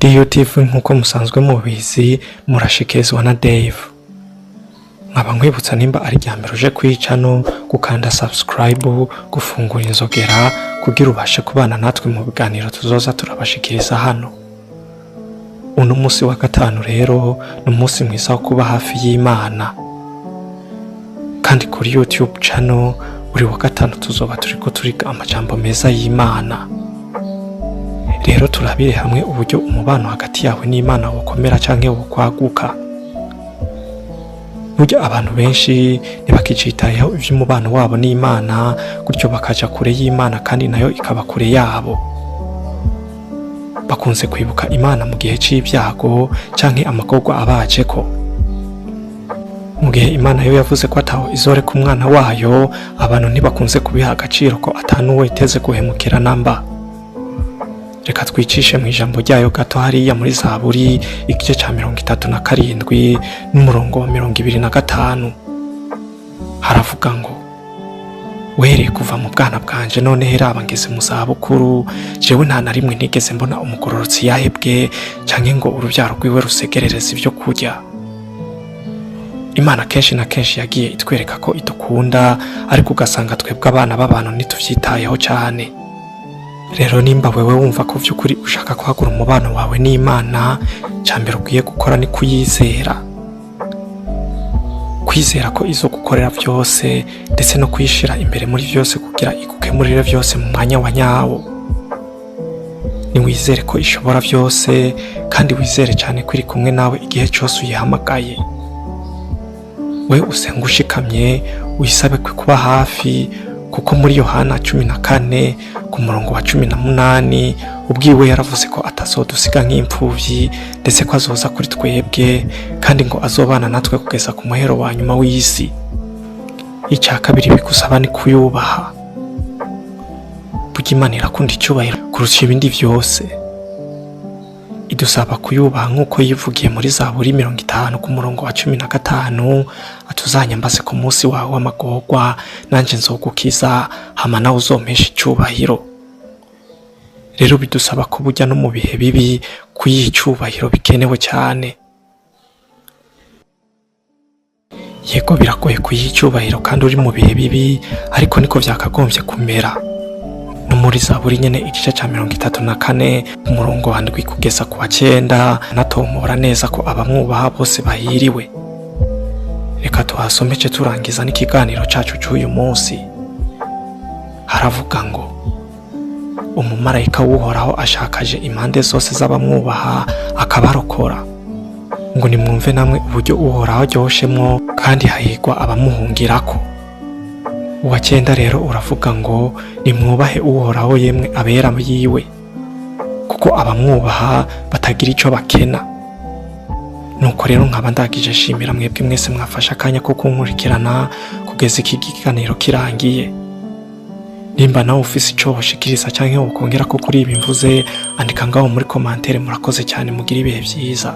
DUTV nk'uko musanzwe mubizi, murashikirizwa na Dave. Nkaba nkwibutsa, nimba ari irya mbere uje kwica no gukanda subscribe, gufungura inzogera kugira ubashe kubana natwe mu biganiro tuzoza turabashikiriza hano. Uno munsi wa gatanu rero ni umunsi mwiza wo kuba hafi y'Imana, kandi kuri YouTube channel buri wa gatanu tuzoba turiko turiga amajambo meza y'Imana. Rero turabire hamwe uburyo umubano hagati yawe n'Imana wokomera canke wokwaguka. Burya abantu benshi ntibakicitayeho ivy'umubano wabo n'Imana, gutyo bakaja kure y'Imana kandi nayo ikaba kure yabo. Bakunze kwibuka Imana mu gihe c'ibyago canke amagorwa abajeko, mu gihe Imana yo yavuze ko ataho izoreka umwana wayo. Abantu ntibakunze kubiha agaciro ko atanuwo iteze guhemukira namba. Reka twicishe mu ijambo ryayo gato hariya muri Zaburi, igice ca 37 n'umurongo wa 25. Haravuga ngo: "Uhereye kuva mu bwana bwanje, none raba ngeze mu zabukuru, jewe nta na rimwe nigeze mbona umugororotsi yahebwe, canke ngo urubyaro rwiwe rusegerereze ibyo kurya." Imana kenshi na kenshi yagiye itwereka ko idukunda, ariko ugasanga twebwe abana b'abantu ntituvyitayeho cyane. Rero nimba wewe wumva ko vy'ukuri ushaka kwagura umubano wawe n'Imana, mbere ukwiye gukora ni kuyizera, kwizera ko izo gukorera byose, ndetse no kuyishira imbere muri byose kugira igukemurire byose mu mwanya wa nyawo. Niwizere ko ishobora byose, kandi wizere cyane ko iri kumwe nawe igihe cyose uyihamagaye. We usenga ushikamye, wisabe kuba hafi, kuko muri Yohana 14 ku murongo wa 18 ubwiwe yaravuze ko atazodusiga nk'imfuvyi, ndetse ko azoza kuri twebwe, kandi ngo azobana natwe kugeza ku muhero wa nyuma w'isi. Icya kabiri bigusaba ni kuyubaha. Burya Imana irakunda icyubahiro kurusha ibindi byose. Idusaba kuyubaha nk'uko yivugiye muri Zaburi 50 ku murongo wa 15, atuzanyambaze ku munsi wawe w'amagorwa, nanjye nzogukiza, hama nawe uzompesha icyubahiro. Rero bidusaba ko burya no mu bihe bibi kuyiha icyubahiro bikenewe cyane. Yego, biragoye kuyiha icyubahiro kandi uri mu bihe bibi, ariko niko byakagombye kumera. No muri Zaburi nyene, igice ca 34 umurongo wa 7 kugeza ku wa 9, anatomora neza ko abamwubaha bose bahiriwe. Reka tuhasomece turangiza n'ikiganiro cacu c'uyu munsi. Haravuga ngo: "Umumarayika w'Uhoraho ashakaje impande zose z'abamwubaha, akabarokora." Ngo nimwumve namwe uburyo Uhoraho aryoshemwo, kandi hahigwa abamuhungirako. Uwa cyenda rero uravuga ngo: "Nimwubahe Uhoraho, yemwe abera yiwe, kuko abamwubaha batagira icyo bakena." Nuko rero nkaba ndagije shimira mwebwe mwese mwafashe akanya ko kunkurikirana kugeza iki kiganiro kirangiye. Nimba nawe ufise ico woshikiriza canke wokongera ko kuri ibi mvuze, andika ngaho muri commentaire. Murakoze cyane, mugire ibihe vyiza.